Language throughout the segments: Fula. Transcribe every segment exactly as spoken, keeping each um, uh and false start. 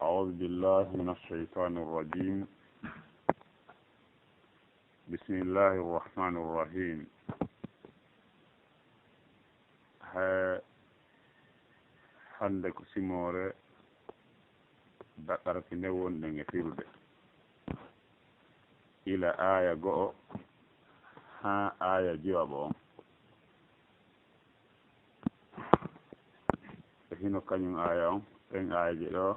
أعوذ بالله من الشيطان الرجيم. بسم الله الرحمن الرحيم. He hannde ko simoore Baqara ki nde wonɗen e firude. Ila aaya go'o haa aaya jowaɓo on. E hino kañum aaya on, ɗen aayeeje ɗo.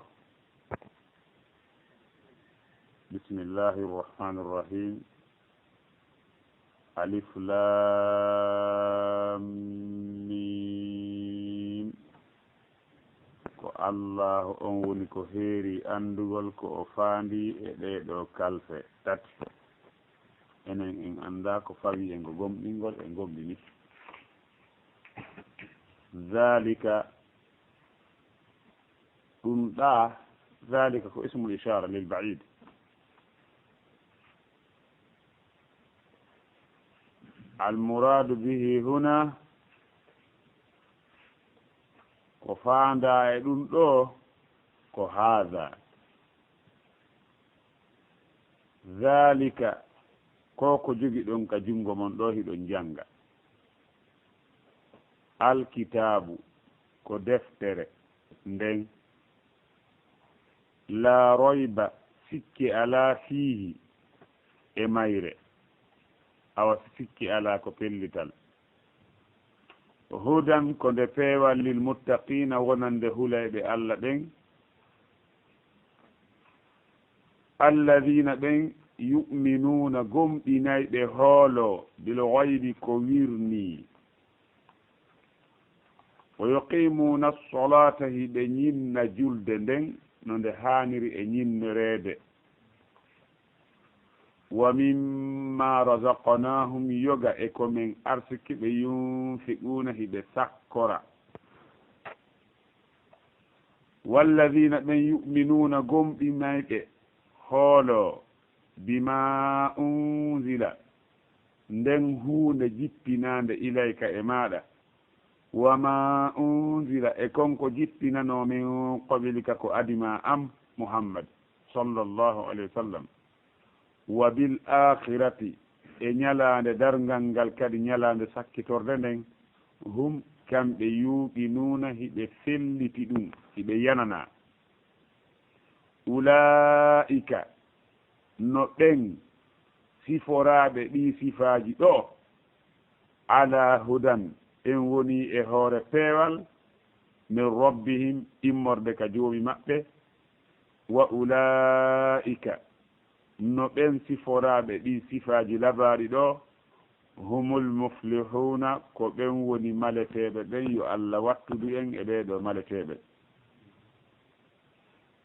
بسم الله الرحمن الرحيم. ألف لام ميم. Ko Allaahu on woni ko heeri anndugol ko o faandii e ɗee ɗoo kalfe tati. Enen en anndaa ko fawii e ngo gomɗingol e gomɗini. Zaalika, ɗum ɗaa, zaalika ko ismul ishaara lil ba'iid. Al muraadu bihi huna, ko faandaa e ɗum ɗoo, ko haada. Zaalika, ko ko jogiɗon ka junngo mon ɗoo hiɗon jannga. Alkitaabu, ko deftere nden. Laa royba, sikke alaa, fiihi, e mayre. Awa, sikke alaa, ko pellital. Hudan, ko nde peewal, lil muttaqiina, wonande hulayɓe Alla ɓen. Alladiina, ɓen, yu'minuuna, gomɗinayɓe, hooloo, bil ghoybi, ko wirnii. Wa yuqimuuna as-salaata, hiɓe ñinna julde nden no nde haaniri e ñinnoreede. Wa mimma razaqnaahum, yoga e ko men arsiki ɓe, yunfiquuna, hiɓe sakkora. Walladiina, ɓen, yu'minuuna, gomɗinayɓe, hooloo, bima unzila, nden huunde jippinaande, ilayka, e maaɗa, wa ma unzila, e kon ko jippinanoo, min qablika, ko adi maa an, Muhammad, sallallahu alayhi wa sallam, wa bil aakhirati, e ñalaande darngal ngal kadi, ñalaande sakkitorde nden, hum, kamɓe, yuuqinuuna, hiɓe felliti ɗum, hiɓe yananaa. Ulaa'ika, no ɓen siforaaɓe ɗii sifaaji ɗoo, alaa hudan, ɓen wonii e hoore peewal, min rabbihim, immorde ka Joomi maɓɓe, wa ulaa'ika, no ɓen siforaaɓe ɗii sifaaji labaaɗi ɗoo, humul muflihuuna, ko ɓen woni maleteeɓe ɓen, yo Alla wattudu en e ɓee ɗoo maleteeɓe.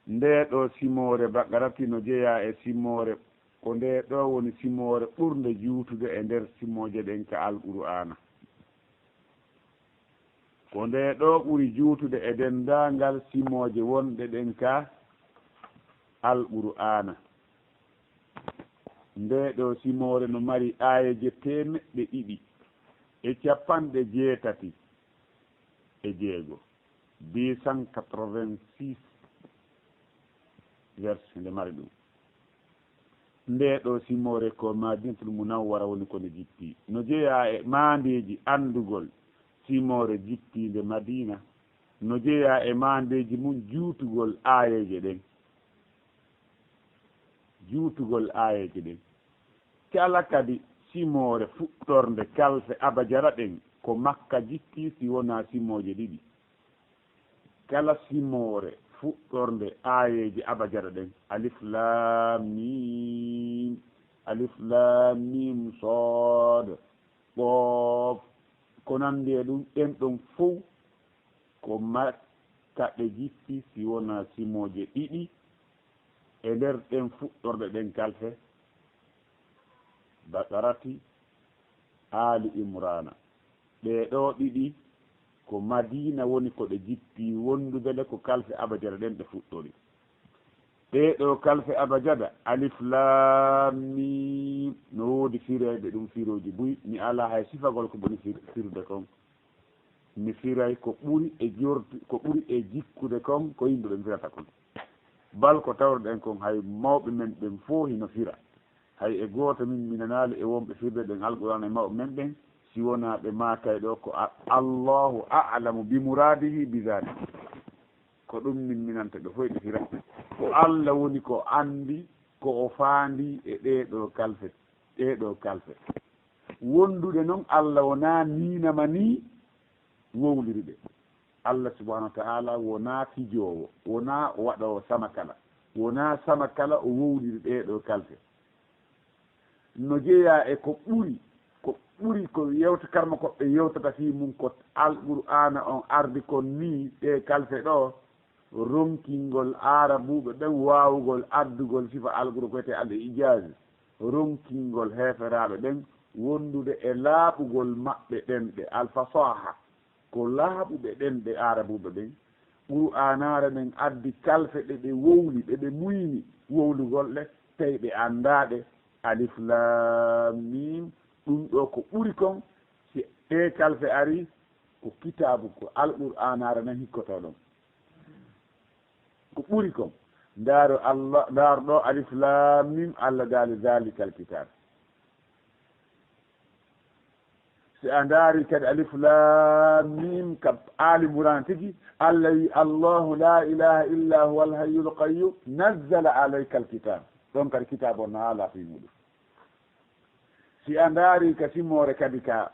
Ndee ɗoo simoore Baqarati no jeyaa e simoore, ko ndee ɗoo woni simoore ɓurnde juutude e nder simooje ɗen ka Alqur'aana. Ko ndee ɗoo ɓuri juutude e denndaangal simooje wonɗe ɗen ka Alqur'aana. Ndee ɗoo simoore no mari aayeeje teemeɗɗe ɗiɗi e capanɗe jeetati e jeego, deux cent quatre-vingt-six verset nde mari ɗum. Ndee ɗoo simoore ko Madinatul Munawwara woni ko nde jippi. No jeyaa e maandeeji anndugol simoore jippiinde Madina, no jeyaa e maandeeji mum juutugol aayeeje ɗen. Juutugol aayeeje ɗen. Kala kadi simoore fuɗɗornde kalfe abajara ɗen ko Makka jippi si wonaa simooje ɗiɗi. Kala simoore fuɗɗornde aayeeje abajara ɗen, alif laam miim, alif laam miim sood, qoof, ko nanndi e ɗum, ɗen ɗon fow ko Makka ɗe jippi si wonaa simooje ɗiɗi e nder ɗen fuɗɗorɗe ɗen kalfe, Baqarati, Aali Imraana. Ɗee ɗoo ɗiɗi ko Madiina woni ko ɗe jippi wondude le ko kalfe abajada ɗen ɗe fuɗɗori. Ɗee ɗoo kalfe abajada, alif laam miim, no woodi firayɓe ɗum firooji buy. Mi alaa hay sifagol ko ɓuri fir-, firude kon. Mi firay ko ɓuri e jortu, ko ɓuri e jikkude kon ko yimɓe ɓe firata kon. Bal ko tawruɗen kon, hay mawɓe men ɓen fof hino fira. Hay e gooto min minanaali e wonɓe firde ɗen Alqur'aana e mawɓe men ɓen, si wonaa ɓe maakay ɗoo ko a-, Allahu a'lamu bi muraadihi bi zaalik. Ko ɗum min minanta ɓe fof ɓe fira. Ko Alla woni ko anndi ko o faandii e ɗee ɗoo kalfe, ɗee ɗoo kalfe. Wondude non Alla wonaa nii nama nii wowliri ɗe. Alla subhaanahu wa ta'aala wonaa fijoowo, wonaa waɗoowo sama kala, wonaa sama kala o wowliri ɗee ɗoo kalfe. No jeyaa e ko ɓuri, ko ɓuri ko yewta karma ko ɓe yewtata fii mum ko Alqur'aana on ardi kon nii ɗee kalfe ɗoo, ronkingol aarabuuɓe ɓen waawugol addugol sifa Alqur'aana ko wiyetee al-ijaaz, ronkingol heeferaaɓe ɓen wondude e laaɓugol maɓɓe ɗen ɗe al-fasaaha, ko laaɓuɓe ɗen ɗe aarabuuɓe ɓen. Qur'aanaare nden addi kalfe ɗe ɓe wowli, ɗe ɓe muyni wowlugol ɗe, tawi ɓe anndaa ɗe. Alif Laam Miim, ɗum ɗoo ko ɓuri kon, si ɗee kalfe ari, ko kitaabu, ko Alqur'aanaare nden hikkotoo ɗon. Ko ɓuri kon. Ndaaro Allah, ndaaro ɗoo Alif Laam Miim, Allah daali, "Zaalikal kitaab." Si a ndaari kadi Alif Laam Miim ka Aali Imraan tigi, Allah wi, "Allahu laa ilaaha illaa huwal hayyul qayyuum, nazzala alaykal kitaab." Ɗon kadi kitaabu on no haala fii muɗum. Si a ndaari ka simmoore kadi ka,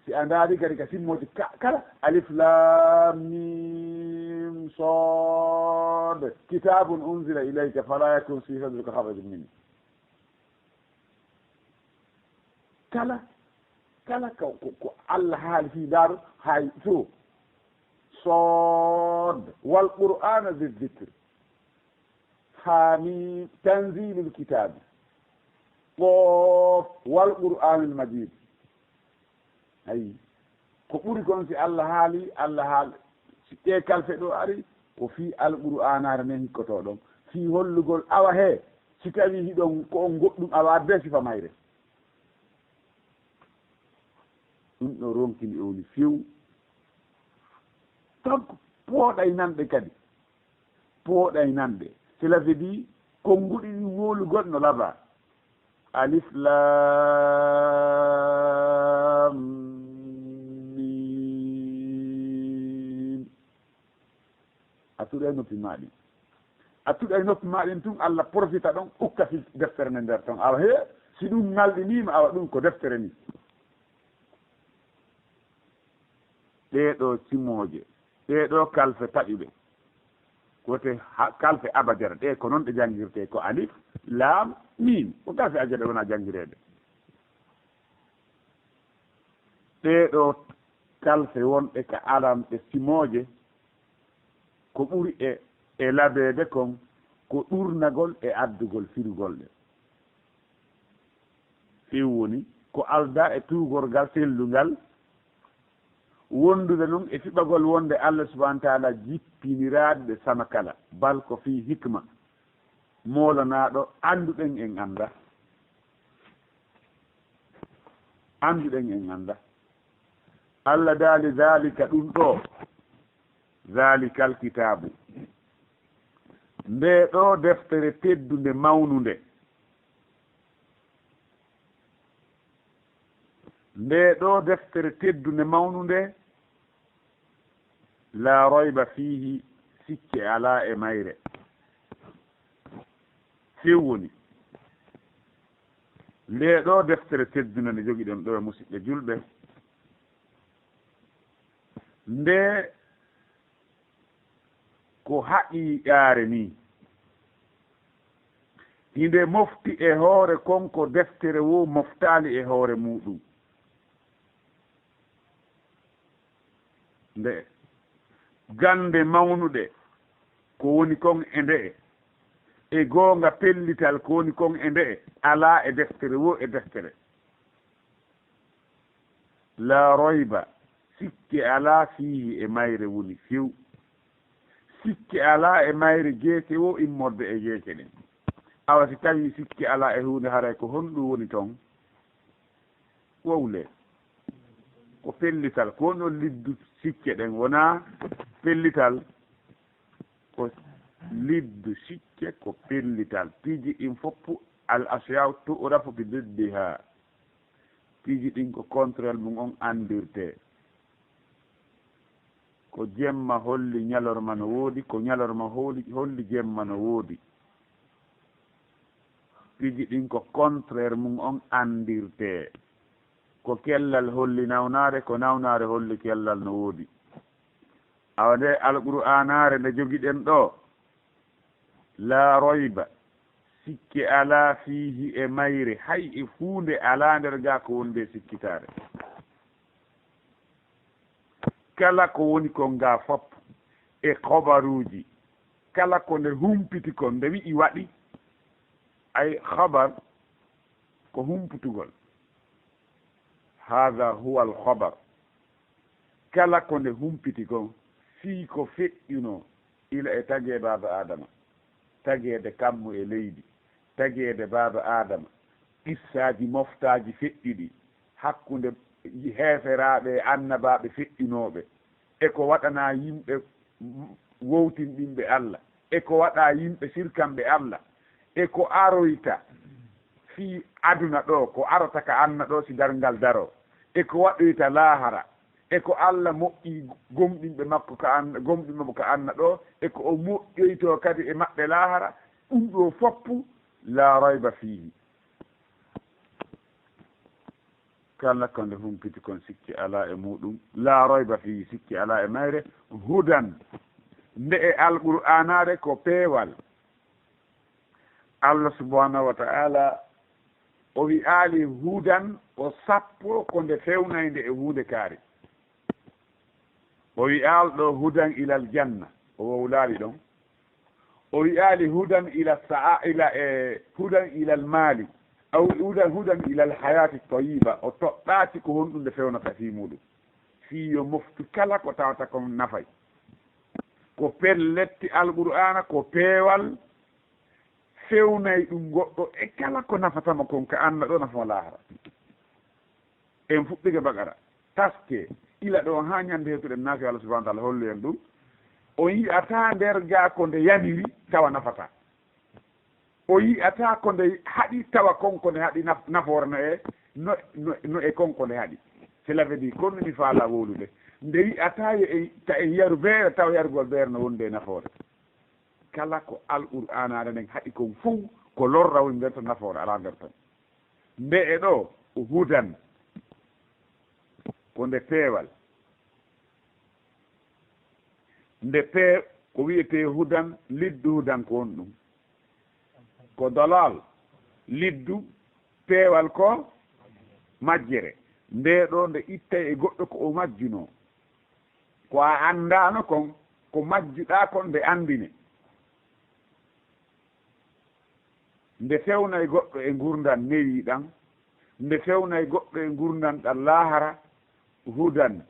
si a ndaari kadi ka simmooji ka-, kala, Alif Laam Miim Sood, kitaabun unzila ilayka falaa yakun fii sadrika harajun minhu. Kala, kala ko, ko, ko Allah haali fii ndaaro, hay to. Sood, wal Qur'aana zi zikr. Haa Miim, tanziilul kitaabi. Qoof, wal Qur'aanil majiid. Ayi, ko ɓuri kon si Allah haali, Allah haali, si ɗee kalfe ɗoo ari, ko fii Alqur'aanaare nden hikkotoo ɗon. Fii hollugol awa hee, si tawii hiɗon ko on goɗɗum awa addee sifa mayre. Ɗum ɗo ronkini o woni few. Kanko pooɗay nanɗe kadi. Pooɗay nanɗe. Cela veut dire, konnguɗi ɗin wowlugol no labaa. Alif Laam Miim. A tuɗay noppi maa ɗin. A tuɗay noppi maa ɗin tun, Allah profita ɗon, ukka fii deftere nden nder ton. Awa hee, si ɗum ŋalɗiniima, awa ɗum ko deftere ni. Ɗee ɗoo simooje, ɗee ɗoo kalfe taƴuɗe, ko wiyetee ha-, kalfe abajada, ɗee ko non ɗe janngirtee, ko alif, laam, miim. Ko kalfe abajada wona janngireede. Ɗee ɗoo kalfe wonɗe ka alamɗe simooje, ko ɓuri e, e labeede kon, ko ɗurnagol e addugol firugol ɗe. Few woni ko aldaa e tuugorgal sellungal, wondude non e fiɓagol wonde Allah subhaanahu wa ta'aala jippiniraaɗo ɗe sama kala, bal ko fii hikma moolanaaɗo annduɗen en anndaa. Annduɗen en anndaa. Allah daali, "Zaalika ɗum ɗoo, zaalikal kitaabu." Ndee ɗoo deftere teddunde mawnunde. Ndee ɗoo deftere teddunde mawnunde, laa rayba fiihi, sikke alaa e mayre. Few woni. Ndee ɗoo deftere teddunde nde jogiɗon ɗoo, musidɓe julɓe, nde ko haqiiqaare nii. Hinde mofti e hoore kon ko deftere woo moftaali e hoore muuɗum. Nde gannde mawnuɗe ko woni kon e nde'e, e goonga pellital ko woni kon e nde'e, alaa e deftere woo e deftere. Laa rayba, sikke alaa fiihi e mayre woni few. Sikke alaa e mayre geece woo immorde e geece ɗen. Awa si tawii sikke alaa e huunde, haray ko honɗum woni ton? Wowle. Ko pellital, ko woni on liddu sikke ɗen, wonaa pellital ko Liddu sikke ko pellital. Piiji ɗin fof, al ashya'u tu'rafu bi diddiha. Piiji ɗin ko contraire mum on anndirtee. Ko jemma holli ñalorma no woodi, ko ñalorma hooli-, holli jemma no woodi. Piiji ɗin ko contraire mum on anndirtee. Ko kellal holli nawnaare, ko nawnaare holli kellal no woodi. Awa nde Alqur'aanaare nde jogiɗen ɗoo, laa royba, sikke alaa fiihi e mayre, hay e huunde alaa nder gaa ko wonde e sikkitaare. Kala ko woni kon gaa fop e khabaruuji, kala ko nde humpiti kon, nde wi'i waɗi, ay khabar ko humputugol. Haadha huwa al khabar. Kala ko nde humpiti kon, fii ko feƴƴunoo, ila e tagee baaba Aadama, tageede kammu e leydi, tageede baaba Aadama, qissaaji moftaaji feƴƴuɗi hakkunde heeferaaɓe e annabaaɓe feƴƴunooɓe, e ko waɗanaa yimɓe wowtinɗinɓe Alla, e ko waɗaa yimɓe sirkanɓe Alla, e ko aroyta fii aduna ɗoo, ko arata ka anna ɗoo si darngal daroo, e ko waɗoyta laahara, e ko Alla moƴƴi gomɗinɓe makko ka anna, gomɗinɓe mo ka anna ɗoo, e ko o moƴƴoytoo kadi e maɓɓe laahara, ɗum ɗoo foppu laa rayba fiihi. Kala ko nde humpiti kon sikke alaa e muuɗum, laa rayba fiihi, sikke alaa e mayre, hudan. Nde e Alqur'aanaare ko peewal. Allah subhanahu wa ta'ala o wi'aali hudan o sappo ko nde fewnaynde e huunde kaari. O wi'aali ɗoo hudan ilal janna, o wowlaali ɗon. O wi'aali hudan ila sa'a, ila, e, hudan ilal maali, aw hudan, hudan ilal hayati tayyiba. O toɗɗaaki ko honɗum nde fewnata fii muuɗum. Fii yo moftu kala ko tawata kon nafay. Ko pelletti Alqur'aana, ko peewal, fewnay ɗum goɗɗo e kala ko nafata mo kon ka anna ɗoo, nafa mo laahara. En fuɗɗike Baqara, taske, ila ɗoo haa ñande heetuɗen Naasi, Allah subhanahu wa ta'ala holli en ɗum. O yi'ataa nder gaa ko nde yamiri tawa nafataa. O yi'ataa ko nde haɗi tawa kon ko nde haɗi naf-, nafoore no e, no, no, no e kon ko nde haɗi. Cela veut dire, kono mi faalaa wowlude. Nde wi'ataa yo en, ta en yaru beere, tawa yarugol beere no wonde e nafoore. Kala ko Alqur'aanaare nden haɗi kon fow, ko lorra woni nder ton, nafoore alaa nder ton. Nde e ɗoo, hudan, ko nde peewal. Nde pee-, ko wi'etee hudan, liddu hudan ko honɗum? Ko dalal, liddu, peewal ko majjere. Nde ɗoo nde ittay e goɗɗo ko o majjunoo. Ko a anndaano kon, ko majjuɗaa kon nde anndine. Nde fewnay goɗɗo e ngurndan newiiɗan, nde fewnay goɗɗo e ngurndan ɗan laahara, hudan,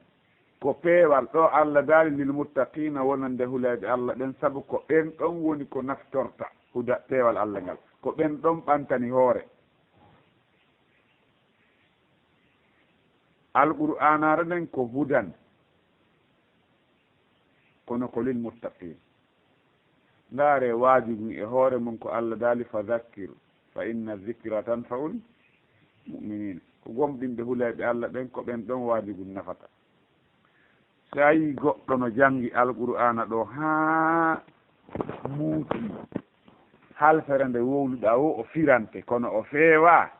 ko peewal ɗoo Allah daali, lil muttaqiina, wonande hulayɓe Allah ɓen, sabu ko ɓen ɗon woni ko naftorta huda, peewal Allah ngal. Ko ɓen ɗon ɓantani hoore. Alqur'aanaare nden ko hudan, kono ko lil muttaqiin. Ndaaree waaju ngun e hoore mun ko Allah daali, "Fa dhakkir, fa inna dhikra tanfa'ul mu'miniin." Ko gomɗinɓe hulayɓe Allah ɓen, ko ɓen ɗon waaju ngun nafata. Si a yii goɗɗo no janngi Alqur'aana ɗoo haa muusi, halfere nde wowluɗaa woo o firante, kono o feewaa,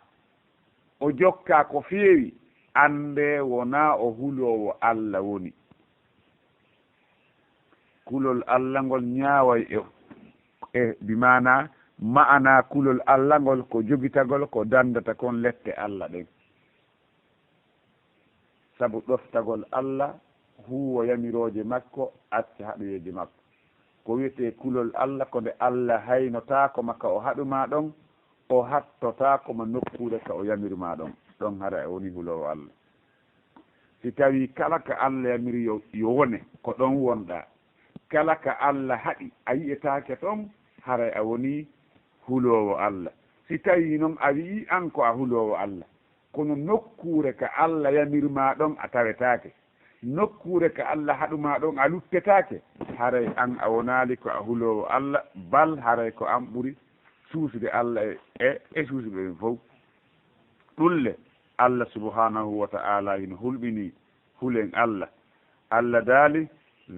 o jokkaa ko feewi, anndee wonaa o huloowo Allah woni. Kulol Allah ngol ñaaway e, e, bi maanaa, ma'anaa kulol Allah ngol ko jogitagol ko danndata kon lette Allah ɗen. Sabu ɗoftagol Allah, huuwa yamirooje makko, acca haɗoyeeje makko. Ko wi'etee kulol Allah, ko nde Allah haynotaako ma ka o haɗu maa ɗon, o hattotaako ma nokkuure ka o yamiri maa ɗon. Ɗon hara e woni huloowo Allah. Si tawii kala ka Allah yamiri yo, yo wone, ko ɗon wonɗaa. Kala ka Allah haɗi, a yi'etaake ton, haray a wonii huloowo Allah. Si tawii non a wi'ii an ko a huloowo Allah, kono nokkuure ka Allah yamiri maa ɗon a tawetaake, Nokkuure ka Allah haɗu ma ɗon a luttetaake, haray an a wonaali ko a huloowo Allah, bal haray ko an ɓuri suusude Allah e, e, e suusuɓe ɓen fow. Ɗun le, Allah subhanahu wa ta'ala hino hulɓinii hulen Allah. Allah daali,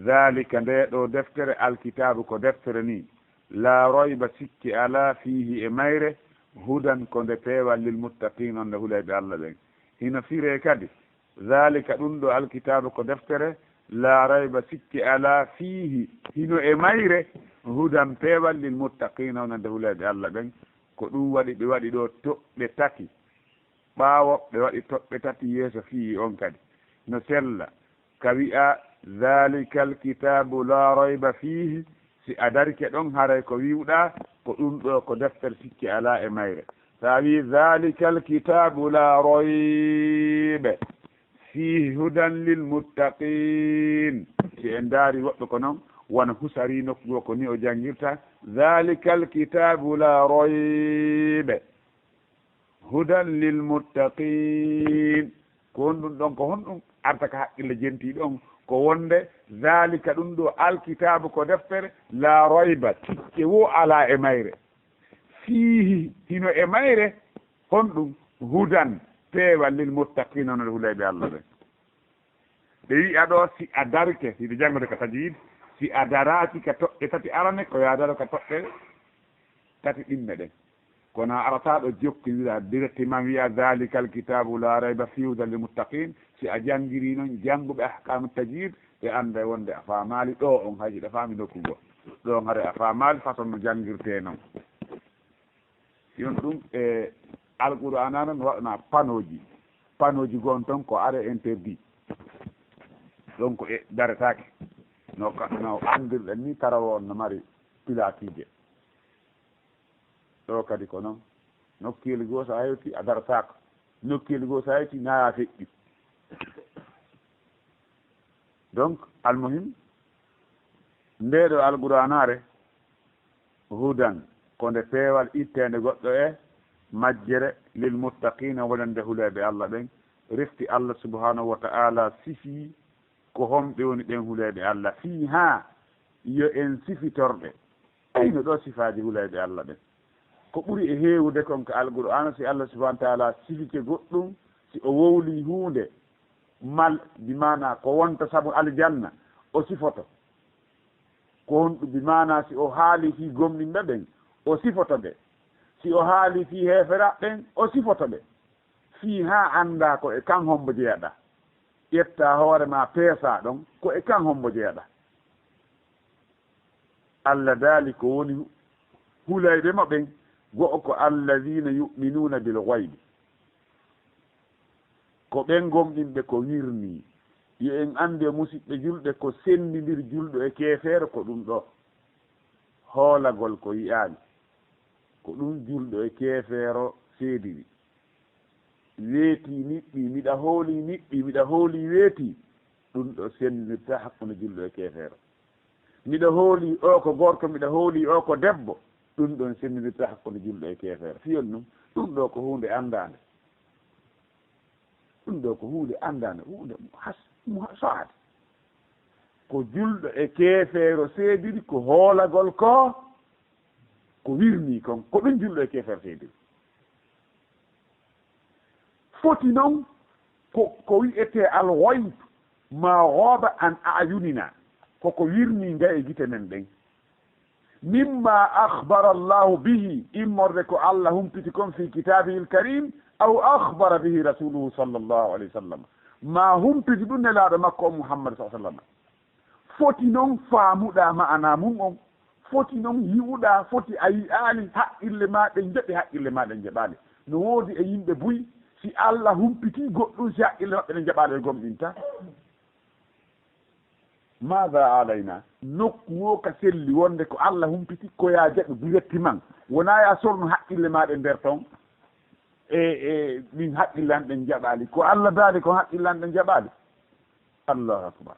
"Zaalika, ndee ɗoo deftere, alkitaabu, ko deftere nii, laa rayba, sikke alaa, fiihi, e mayre, hudan, ko nde peewal, lil muttaqiina, on nde hulayɓe Allah ɓen." Hino firee kadi, "Zaalika, ɗun ɗoo alkitaabu, ko deftere, laa rayba, sikke alaa, fiihi, hino e mayre, hudan, peewal, lil muttaqiina, on nde hulayɓe Allah ɓen." Ko ɗun waɗi ɓe waɗi ɗoo toɓɓe tati. Ɓaawo ɓe waɗi toɓɓe tati yeeso fii on kadi. No sella, ka wi'a, "Zaalikal kitaabu laa rayba fiihi", si a darike ɗon, haray ko wi'uɗaa, ko ɗun ɗoo ko deftere sikke alaa e mayre. Si a wi'i, "Zaalikal kitaabu laa rayba fiihi hudan lil muttaqiin." Si en ndaari woɓɓe ko non, wano Husari nokku goo ko ni o janngirta, "Zaalikal kitaabu laa rayba." Hudan lil muttaqiin. Ko honɗun ɗon, ko honɗun arta ka haqqille jentiiɗo on? Ko wonde, "Zaalika, ɗun ɗoo alkitaabu, ko deftere, laa rayba, sikke woo alaa e mayre. Fiihi, hino e mayre, honɗun? Hudan, peewal, lil muttaqiina, on nde hulayɓe Allah ɓen." Ɓe wi'a ɗoo, si a darike, si ɓe janngude ka tajwid, si a daraaki ka toɓɓe tati arane, ko yo a daro ka toɓɓe tati ɗimme ɗen. Kono a arataa ɗoo jokkindira directement wi'a, "Zaalikal kitaabu laa rayba fiihi hudan lil muttaqiin." Si a janngirii non jannguɓe ahkaamu tajwid, ɓe annday wonde a faamaali ɗoo on, hay si ɗa faami nokku goo. Ɗoo on haray a faamaali façon no janngirtee non. Yon ɗum e Alqur'aana no waɗanaa panooji. Panooji gon ton ko arrêt interdit. Donc e daretaake. No ka, no anndirɗen ni tarawoo on no mari pilaatiije. Ɗoo kadi ko non. Nokkeeli goo so a hewti a darataako. Nokkeeli goo so a hewti na a feƴƴi. Donc, almuhim, ndee ɗoo Alqur'aanaare, hudan, ko nde peewal itteende goɗɗo e majjere, lil muttaqiina, wonande hulooɓe Allah ɓen. Refti Allah subhanahu wa ta'ala sifii ko homɓe woni ɓen hulooɓe Allah. Fii haa yo en sifitorɓe. Eyno ɗoo sifaaji hulooɓe Allah ɓen. Ko ɓuri e heewude kon ka Alqur'aana, si Allah subhanahu wa ta'ala sifike goɗɗum, si o wowlii huunde, mal, bi maanaa ko wonta sabu aljanna, o sifoto. Ko honɗum? Bi maanaa si o haalii fii gomɗinɓe ɓen, o sifoto ɓe. Si o haalii fii heeferaaɓe ɓen, o sifoto ɓe. Fii haa anndaa ko e kan hombo jeyaɗaa. Ƴettaa hoore maa peesaa ɗon, ko e kan hombo jeyaɗaa. Allah daali ko woni hulayɓe mo ɓen, go'o ko alladhiina yu'minuuna bil ghaybi. Ko ɓen gomɗinɓe ko wirnii. Yo en anndu e musiɓɓe julɓe ko senndindir julɗo e keefeero ko ɗum ɗoo. Hoolagol ko yi'aali. Ko ɗum julɗo e keefeero seediri. Weetii niɓɓii, miɗa hoolii niɓɓii, miɗa hoolii weetii. Ɗum ɗoo senndinirtaa hakkunde julɗo e keefeero. Miɗa hoolii oo ko gorko, miɗa hoolii oo ko debbo. Ɗum ɗon senndinirtaa hakkunde julɗo e keefeero. Fiyol ɗum, ɗum ɗoo ko huunde anndaande. Ɗum ɗoo ko huunde anndaande, huunde has-, mu-, so'aade. Ko julɗo e keefeero seediri, ko hoolagol ko, ko wirnii kon, ko ɗum julɗo e keefeero seediri. Foti non ko, ko wi'etee al-ghayb, ma ghaba an a'yunina, ko ko wirnii nga e gite men ɗen. Mimma akhbara Allahu bihi, immorde ko Allah humpiti kon fi kitaabihil kariim, aw akhbara bihi rasuuluhu sallallahu alayhi wa sallam, ma humpiti ɗum Nelaaɗo makko on Muhammad sallallahu alayhi wa sallam. Foti non faamuɗaa ma'anaa mun on, foti non yi'uɗaa, foti a yi'aali, haqqille maa ɗen jaɓi, haqqille maa ɗen jaɓaali. No woodi e yimɓe buy, si Allah humpitii goɗɗum, si haqqille maɓɓe ɗen jaɓaali, ɓe gomɗintaa. Maada alayna? Nokku woo ka selli wonde ko Allah humpiti, ko yaa jaɓu directement. Wonaa yaa sornu haqqille maa ɗen nder ton. E, e, min haqqille an ɗen jaɓaali. Ko Allah daali kon haqqille an ɗen jaɓaali. Allahu akbar.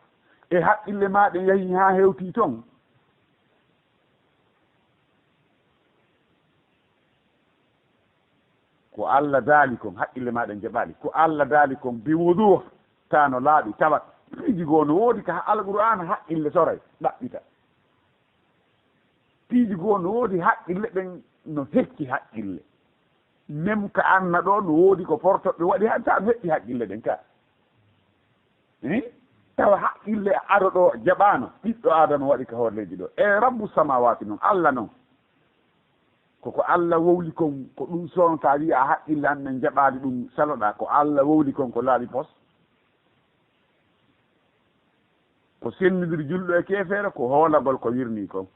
E haqqille maa ɗen yahi haa hewtii ton. Ko Allah daali kon, haqqille maa ɗen jaɓaali. Ko Allah daali kon, bi wuduh, taa no laaɓi, tawat. Piiji goo no woodi ka Alqur'aana haqqille soray, ɗaɓɓita. Piiji goo no woodi haqqille ɗen no hecci haqqille. Même ka anna ɗoo no woodi ko portoɓe waɗi han, tawa no hecci haqqille ɗen ka. Eh? Tawa haqqille aro ɗoo jaɓaano, ɓiɗɗo Aadama waɗi ka hoore leydi ɗoo. E Rabbu samaawaati non, Alla non. Ko ko Alla wowli kon, ko ɗum soono tawa wi'a haqqille an men jaɓaali ɗum saloɗaa. Ko Alla wowli kon ko laaɓi pos. Ko sennindiri julɗo e keefeero, ko hoolagol ko wirnii kon.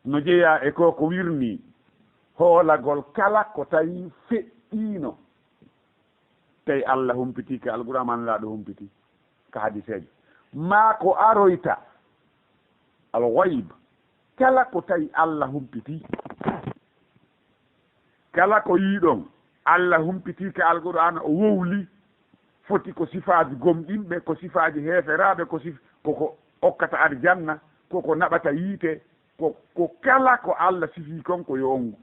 No jeyaa e ko ko wirnii, hoolagol kala ko tawi feƴƴiino. Tawi Alla humpitii ka Alqur'aan, maa Nelaaɗo humpitii ka hadiseeje. Maa ko aroyta, al-gayb, kala ko tawi Alla humpitii. Kala ko yiiɗon, Alla humpitii ka Alqur'aana, o wowli, foti ko sifaaji gomɗinɓe, ko sifaaji heeferaaɓe, ko sif-, ko ko okkata aljanna, ko ko naɓata yiite, ko, ko kala ko Alla sifii kon ko yo on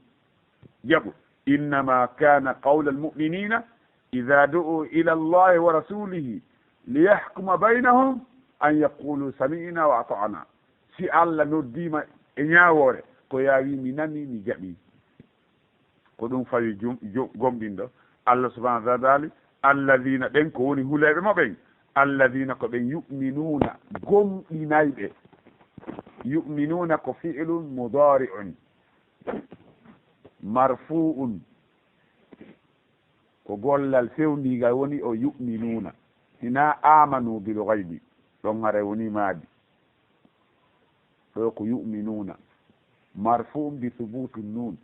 jaɓu. Innama kana qawla almu'minina idha du'u ila Allahi wa rasulihi liyahkuma baynahum an yaqulu sami'na wa ata'na. Si Alla noddiima e ñaawoore, ko yaa wii, "Mi nanii, mi jaɓii." Ko ɗum fawi jum-, jo-, gomɗinɗo. Alla subhanahu wa ta'ala, "Alladhina", ɓen ko woni huleeɓe mo ɓen, "alladhina", ko ɓen, "yu'minuna", gomɗinayɓe. "Yu'minuna" ko fi'lun mudari'un marfu'un, ko gollal fewndiingal woni o yu'minuna. Hinaa amanu bil ghaybi, ɗon haray woni maadi. Ɗo ko yu'minuna, marfu'un bi thubuti nun.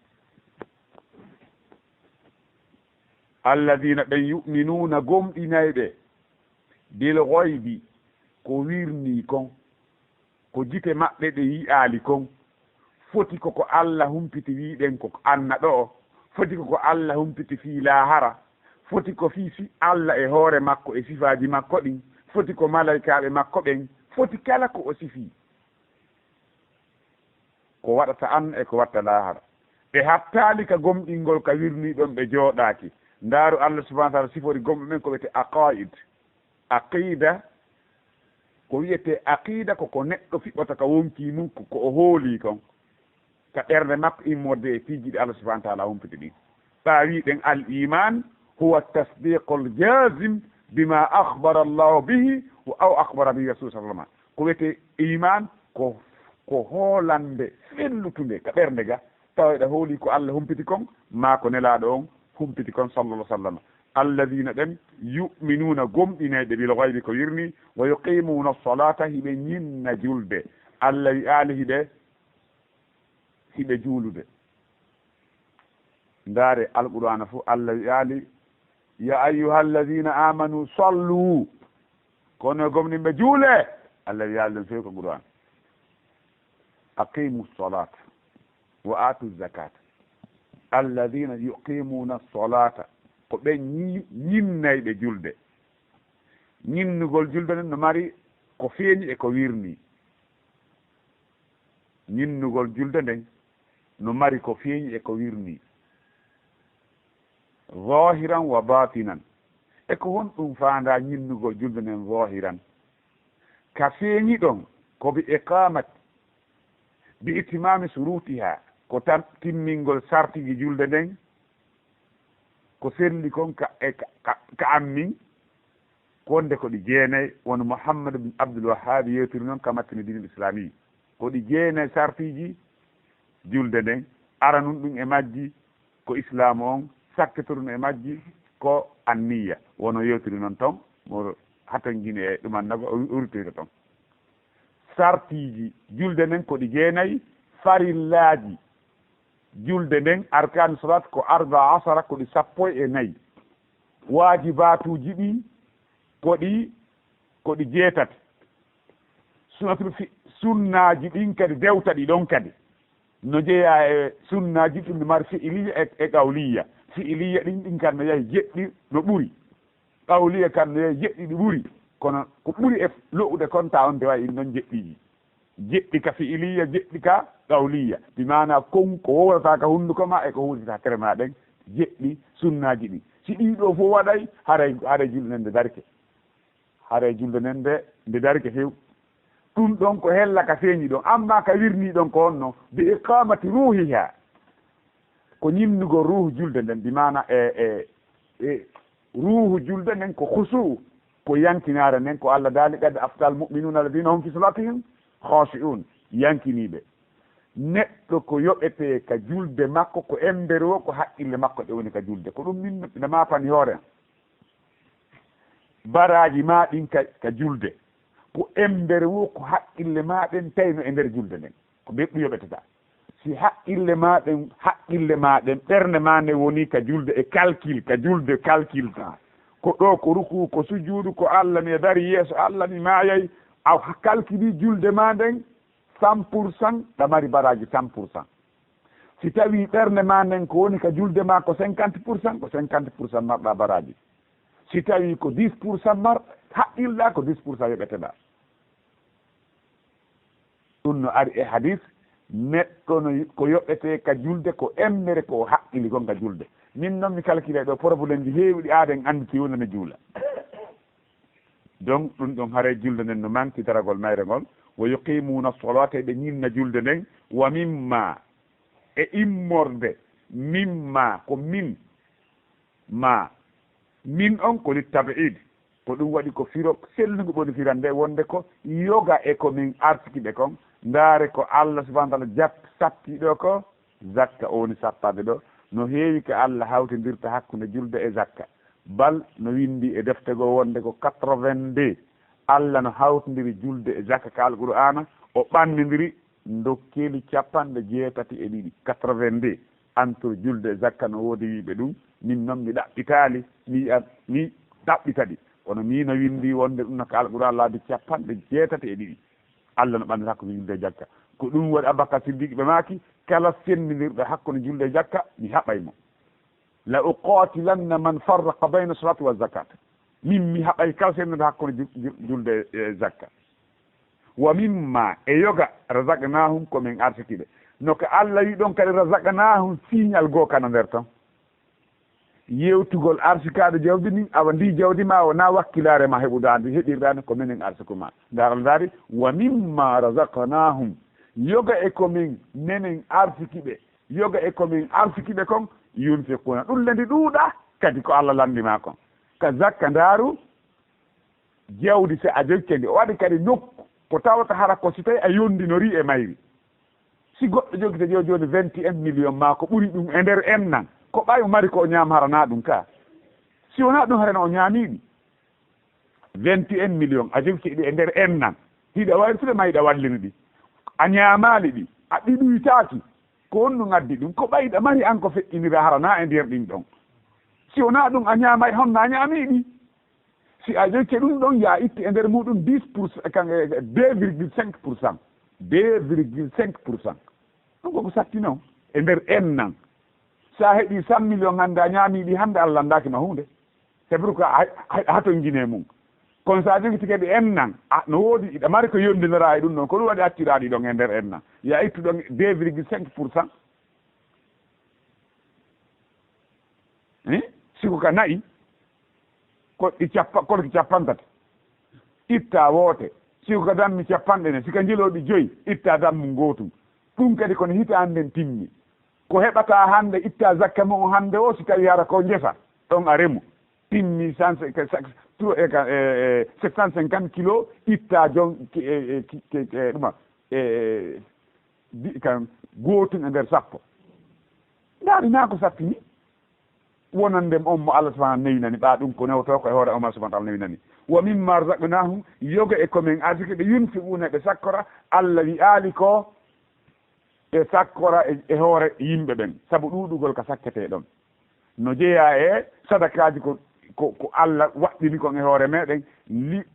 Alladhina, ɓen, yu'minuna, gomɗinayɓe, bil ghaybi, ko wirnii kon, ko gite maɓɓe ɗe yi'aali kon. Foti ko ko Alla humpiti, wi'ɗen ko anna ɗo'o. Foti ko ko Alla humpiti fii laahara. Foti ko fii si Alla e hoore makko e sifaaji makko ɗin. Foti ko malaykaaɓe makko ɓen. Foti kala ko o sifii. Ko waɗata anna e ko waɗata laahara. Ɓe hattaali ka gomɗingol ka wirnii ɗon, ɓe jooɗaaki. Ndaaru Alla subhanahu wa ta'ala sifori gomɓe ɓen ko wi'etee aqaid. Aqida, ko wi'etee aqida ko ko neɗɗo fiɓɓata ka wonkii mun, ko, ko o hoolii kon. Ka ɓernde makko immorde e piiji ɗi Allah subhanahu wa ta'ala humpiti ɗin. Ɓaawiiɗen al iman huwa tasdiqul jazim bima akhbara Allahu bihi wa aw akhbara bihi Rasul sallallahu alaihi wasallam. Ko wi'etee iman ko, ko hoolande fellutunde ka ɓernde ga, tawa eɗa hooli ko Allah humpiti kon, maa ko Nelaaɗo on humpiti kon, sallallahu alaihi wasallam. Alladhina, ɓen, yu'minuna, gomɗinayɓe, bil ghaybi, ko wirnii, wa yuqimuna as-salata, hiɓe ñinna julde. Allah wi'aali hiɓe, hiɓe juulude. Ndaare Alqur'aana fof, Allah wi'aali, "Ya ayyuhalladhina amanu sallu." Kono gomɗinɓe, juule. Allah wi'aali ɗum few ko Qur'aan. "Aqimu salata wa atu zakata." Alladhina yuqimuna salata. Ko ɓe ñi-, ñinnayɓe julde. Ñinnugol julde nden no mari ko feeñi e ko wirnii. Ñinnugol julde nden no mari ko feeñi e ko wirnii. Zahiran wa batinan. E ko honɗum faandaa ñinnugol julde nden zahiran? Ka feeñi ɗon ko bi iqamat, bi itimami surutiha, ko tan timmingol sartiji julde nden, ko selli kon ka, e ka, ka, ka ammin, ko wonde ko ɗi jeenay, wano Muhammad bin Abdul Wahhab yewtiri non ka Mattinu Dinil Islami. Ko ɗi jeenay sartiji julde nden, aranun ɗum e majji ko Islaamu on, sakkitoɗun e majji ko anniya, wano yewtiri non ton, mo hatangini e ɗumannago o, o ruttoyta ton. Sartiji julde nden ko ɗi jeenay, farillaaji julde nden, arkaanu salaat ko arba'a ashara, ko ɗi sappo e nayi. Waajibatuuji ɗin ko ɗi, ko ɗi jeetati. Sunnatul fi-, sunnaaji ɗin kadi dewta ɗi ɗon kadi. No jeyaa e sunnaaji ɗin no mari fi'iliya e, e qawliya. Fi'iliya ɗin, ɗin kan no yahi jeɗɗi no ɓuri. Qawliya kan no yahi jeɗɗi ɗi ɓuri. Kono ko ɓuri e lo'ude kon ta on dewa in ɗon jeɗɗi. Jeɗɗi ka fi'iliya, jeɗɗi ka qawliya. Bi maana kon ko wowlata ka hunduko ma e ko huutata tere ma ɗen, jeɗɗi sunnaaji ɗin. Si ɗii ɗoo fof waɗay, haray, haray julde nden nde darike. Haray julde nden nde, nde darike few. Ɗum ɗon ko hella ka feeñi ɗon, amma ka wirnii ɗon ko honno? Bi iqamati ruhiha. Ko ñinnugol ruuhu julde nden, bi maana e, e, e ruuhu julde nden ko khusuu, ko yankinaare nden, ko Allah daali, "Qad aflahal mu'minuuna alladhiina hum fii salaatihim khaashi'uun", yankiniiɓe. Neɗɗo ko yoɓetee ka julde makko, ko embere woo, ko haqqille makko ɗe woni ka julde. Ko ɗum min no maapani hoore am. Baraaji maa ɗin ka, ka julde. Ko embere woo, ko haqqille maa ɗen tawi no e nder julde nden. Ko ɓe ɗum yoɓetata. Si haqqille maa ɗen, haqqille maa ɗen, ɓernde maa nden woni ka julde e calcul, ka julde calcul ka. Ko ɗo, ko ruku, ko sujuudu, ko Allah, mi dari yeeso Allah, mi maayay. A calculi julde maa nden, cent pour cent, ɗa mari baraaji cent pour cent. Si tawii ɓernde maa nden ko woni ka julde maa ko cinquante pour cent, ko cinquante pour cent marɗa baraaji. Si tawii ko dix pour cent mar-, haqqilɗaa, ko dix pour cent yoɓeteɗaa. Ɗum no ari e hadis, neɗɗo no, ko yoɓetee ka julde, ko embere ko o haqqili kon ka julde. Min non mi calcule ɗo problème ji heewi ɗi aaden anndi ki wona no juula. Donc, ɗum ɗon haray julde nden no manki daragol mayre ngol, "Wa yuqimuuna salaata", ɓe ñinna julde nden, "wa mimma", e immorde, "mimma", ko min, "ma", min on ko li tab'id, ko ɗum waɗi ko firo sellugu ɓoni firande wonde ko yoga e ko min arsiki ɓe kon. Ndaare ko Allah subhanahu wa ta'ala jat-, satti ɗo ko zakka o woni sappande ɗo. No heewi ka Allah hawtindirta hakkunde julde e zakka. Bal no windi e defte goo wonde ko quatre-vingt-deux. Allah no hawtindiri julde e zakka ka Alqur'aana, o ɓannindiri ndokkeeli capanɗe jeetati e ɗiɗi, quatre-vingt-deux. Entre julde e zakka no woodi wiiɓe ɗum, min non mi ɗaɓɓitaali, mi yi'a, mi ɗaɓɓita ɗi. Kono min no windi wonde ɗum no ka Alqur'aana laabi capanɗe jeetati e ɗiɗi. Allah no ɓannira hakkunde julde e jakka. Ko ɗum waɗi Abubakar Siddiq ɓe maaki, kala senndindirɗo hakkunde julde e jakka, mi haɓay mo. "La uqatilanna man farraqa bayna salati wa zakat." Min mi haɓay kala senndindirɗo hakkunde ju-, ju-, julde e zakka. "Wa mimma", e yoga, "razaqnahum", ko min arsiki ɓe. No ka Allah wi ɗon kadi, "razaqnahum", signal goo kana nder ton. Yewtugol arsikaaɗo jawdi ndin, awa ndi jawdi ma o na wakkilaare ma heɓuɗaa ndi, heɓirɗaa ndi ko menen arsiku ma. Ndaar Allah ndaari, "Wa mimma razaqnahum." Yoga e ko min, menen arsiki ɓe. Yoga e ko min arsiki ɓe kon, "yunfiquna." Ɗum le ndi ɗuuɗa, kadi ko Allah landi ma kon. Ka zakka ndaaru, jawdi, si a jokki ndi, o waɗi kadi nokku ko tawata hara ko si tawi a yondinori e mayri. Si goɗɗo jogii jooni jooni vingt et un millions maa ko ɓuri ɗum e nder ennan, ko ɓay o mari ko o ñaama hara na ɗum ka. Si wonaa ɗum hara na o ñaamii ɗi. Vingt et un millions a jogii ɗi e nder ennan. Hiɗa waawi fuɗe ma hiɗa wallini ɗi. A ñaamaali ɗi. A ɗi ɗuytaaki. Ko on ɗum addi ɗum. Ko ɓay ɗa mari an ko feƴƴinira hara na e nder ɗin ɗon. Si wonaa ɗum a ñaamay honno a ñaamii ɗi. Si a ƴetti ɗum ɗon, ya itti e nder muɗum dix pour cent, kan, eh, deux virgule cinq pour cent. Deux virgule cinq pour cent. Ɗum koko satti non. E nder ennan. Sa heɓi cent millions hannde, a ñaami ɗi hannde, Allah anndaaki ma huunde. C'est pourquoi a, a, a hatonjine mum. Kono sa jogiti kadi ennan, a, no woodi, iɗa mari ko yondinora e ɗum ɗon. Ko ɗum waɗi accuɗaa ɗi ɗon e nder ennan. Ya ittu ɗon deux virgule cinq pour cent. Eh? Siko ka na'i, koɗɗi cappa-, koɗki cappantati, itta woote. Siko ka dammi capanɗe nayi, sika njilooɗi joyi, itta dammu ngootum. Ɗum kadi kono hitaande nden timmi. Ko heɓata hannde, itta zakka mum hannde o, si tawi hara ko ngesa, ɗon a remu. Timmi cent cinquante, sept cent cinquante kilos, itta jon, ki-, e, e, ki-, ki-, e, ɗuma, e, di-, kan, gootum e nder sappo. Ndaari naa ko sattini. Wonande on mo Allah subhanahu newinani, ɓaa ɗum ko newtoo ko e hoore Allah subhanahu wa ta'ala newinani. "Wa mimma razaqnahum", yoga e ko min arsiki ɓe, "yunfiquna", ɓe sakkora. Allah wi'aali ko ɓe sakkora e, e hoore yimɓe ɓen, sabu ɗuuɗugol ka sakketee ɗon. No jeyaa e sadakaaji ko, ko, ko Allah waɗɗini kon e hoore meɗen, li-,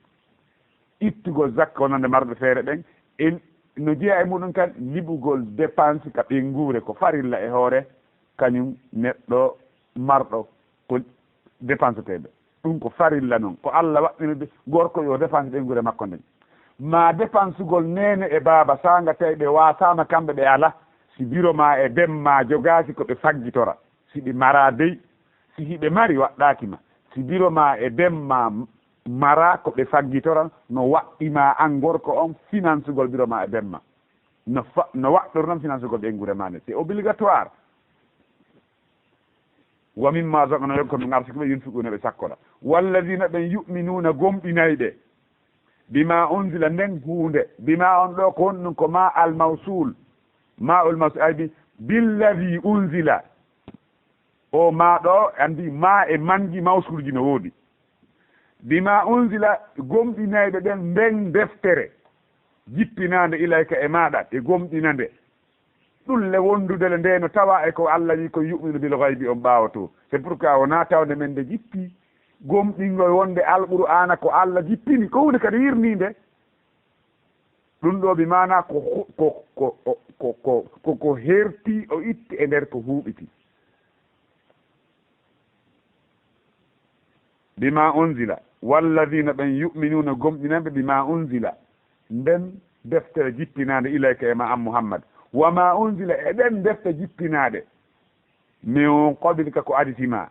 ittugol zakka wonande marɓe feere ɓen, e no jeyaa e muɗum kan liɓugol dépense ka ɓeynguure, ko farilla e hoore kañum neɗɗo marɗo ko dépenseteeɓe. Ɗum ko farilla non. Ko Allah waɗɗinude gorko yo dépense ɓeynguure makko nden. Ma dépensegol neene e baaba, saanga tawi ɓe waasaama kamɓe ɓe ala, si biro ma e ben ma jogaaki ko ɓe faggitora. Si ɓe maraa dey, si hiɓe mari waɗɗaaki ma. Si biro ma e ben ma mara ko ɓe faggitora, no waɗɗi ma an gorko on finansugol ɓiro ma e bemma. No fa-, no waɗɗor noon finansugol ɓe ngure ma nde. C'est obligatoire. Wa mimma razaqnahum, ko min arsiki ɓe, yunfiquna ɓe sakkora. Walladina ɓen yu'minuna gomɗinayɓe. Bima unzila nden huunde. Bima on ɗo ko honɗum ko ma al mawsul. Ma ul mawsul ay bi billadi unzila. O ma ɗo, anndi ma e manji mawsulji no woodi. Bima unzila, gomɗinayɓe ɓen nden deftere, jippinaande ilayka e maaɗa, ɓe gomɗina nde. Ɗum le wondude le nde no tawa e ko Allah wi ko yu'minu bil ghaybi on ɓaawo to. C'est pourquoi wonaa tawde men nde jippi, gomɗingol wonde Alqur'aana ko Allah jippini, ko huunde kadi yirniinde. Ɗum ɗo bi maana ko hu-, ko, ko, o, ko, ko, ko, ko herti o itti e nder ko huuɓiti. Bima unzila, walladina ɓen yu'minuna gomɗinanɓe bima unzila, nden deftere jippinaande ilayka e ma an Muhammad, wa ma unzila e ɗen defte jippinaaɗe, min qablika ko aditi ma,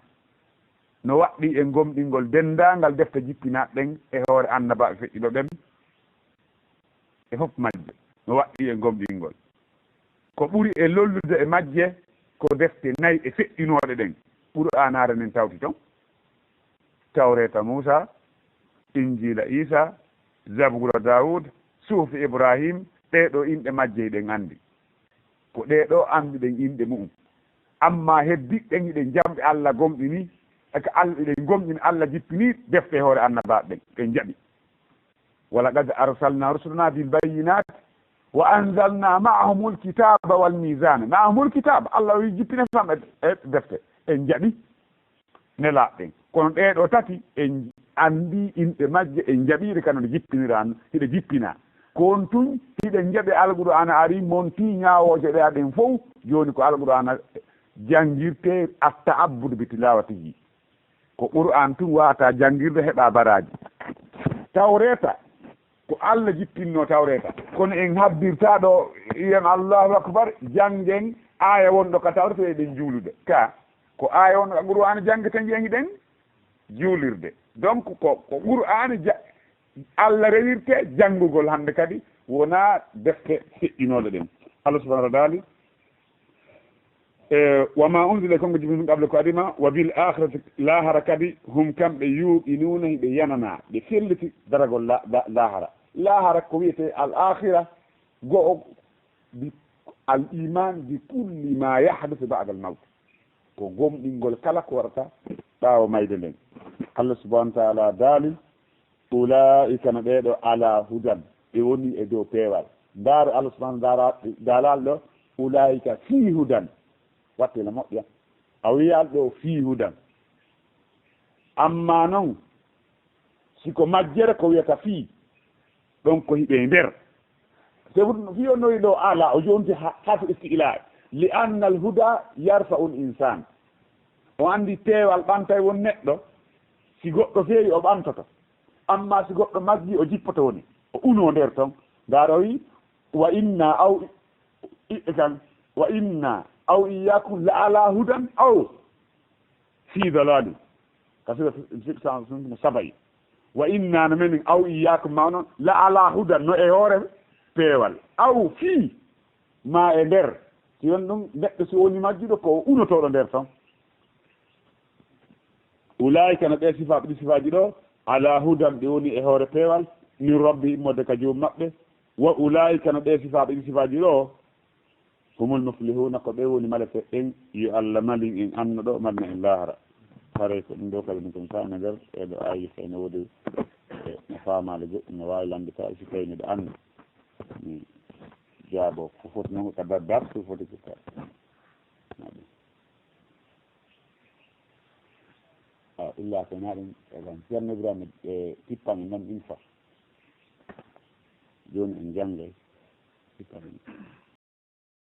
no waɗɗi e gomɗingol denndaangal defte jippinaaɗe ɗen e hoore annabaaɓe feƴƴuɓe ɓen, e fof majje no waɗɗi e gomɗingol. Ko ɓuri e lollude e majje ko defte nayi e feƴƴunooɗe ɗen. Qur'aanaare nden tawti ton. Tawreeta Muusa, Injiila Iisa, Zabuura Daawuud, Suhufi Ibrahim, ɗee ɗoo inɗe majje hiɗen anndi. Ko ɗee ɗoo annduɗen inɗe mu'um. Ammaa heddiiɗe ɗen hiɗen jamɗe Allah gomɗini, e ka Allah hiɗen gomɗini Allah jippini defte e hoore annabaaɓe ɓen, ɓen jaɓi. Wa laqad arsalna rusulana bil bayyinat wa anzalna ma'ahumul kitaba wal mizan. Ma'ahumul kitab, Allah o wi jippine famɓe e defte. En jaɓi nelaaɓe ɓen. Kono ɗee ɗoo tati en anndi inɗe majje, en jaɓiiɗe kano ɗe jippinira, hiɗe jippina. Ko on tun hiɗen jaɓi Alqur'aana ari mon tii ñaawooje ɗe aɗen fow. Jooni ko Alqur'aana janngirtee at-ta'abbud bi tilawatihi. Ko Qur'aan tun waawata janngirde heɓa baraaji. Tawreeta, ko Allah jippinno Tawreeta. Kono en habdirta ɗo, iyan Allahu Akbar, janngen aaya wonɗo ka Tawreeta, eɗen juulude. Ka, ko aaya wonɗo ka Qur'aan janngeten, yen hiɗen juulirde. Donc, ko, ko Qur'aan ja-, Allah rewirte janngugol hannde kadi, wonaa defte feƴƴinooɗe ɗen. Allah subhanahu wa ta'ala daali, E, wa ma unzila, e konko jippini min qabli ko adima, wa bil akhirati, lahara kadi, hum kamɓe, yuqinuna, hiɓe yanana, ɓe felliti daragol la-, la-, lahara. Lahara ko wiyete al akhira, go'o bi al iman bi kulli ma yahdusu ba'da al mawt. Ko gomɗingol kala ko waɗata ɓaawo mayde nden. Allah subhanahu wa ta'ala daali, Ulaa'ika no ɓee ɗoo ala hudan, ɓe woni e dow peewal. Ndaar Allah subhanahu wa ta'ala daalal ɗo, ulaa'ika fii hudan. Watte no moƴƴa. A wiyaal ɗo fii hudan. Amma non, si ko majjere ko wiyata fii, ɗon ko hiɓe nder. C'est pour fii o noyi ɗo ala, o jonti ha-, harfu isti'la. Li anna al huda yarfa'u al insan. O andi peewal ɓantay won neɗɗo, si goɗɗo feewi o ɓantoto. Amma si goɗɗo majji, o jippoto woni, o uno nder ton. Ndaar o wi, "Wa inna aw i-, i-, kan, wa inna aw iyyakum la ala hudan aw fi dalalin." Ka sura six cent saba'i. "Wa inna no menen aw iyyakum ma onon la ala hudan no e hoore peewal. Aw fi ma e nder." Si won ɗum neɗɗo si woni majjuɗo ko o unotoɗo nder ton. Ulaa'ika no ɓe sifaaɓe ɗi sifaaji ɗo, ala hudan ɓe woni e hoore peewal, min rabbi immorde ka joom maɓɓe, wa ulaa'ika no ɓe sifaaɓe ɗi sifaaji ɗo, humul muflihuuna ko ɓe woni malete ɓen, yo Allah malin en anno ɗo, malna en laahara. Haray ko ɗum ɗo kadi ɗum kon saana nder, e ɗo ayi fay no woodi, e no faamaale goɗɗum no waawi lanndita, si tawi miɗo anndi. Mi jaabo ko foti noon ka dar-, darsu foti ko ka. A illa ko na ɗum, e kan Ceerno Ibrahima, e tippan e men ɗin fa. Jooni en janngay tippan en.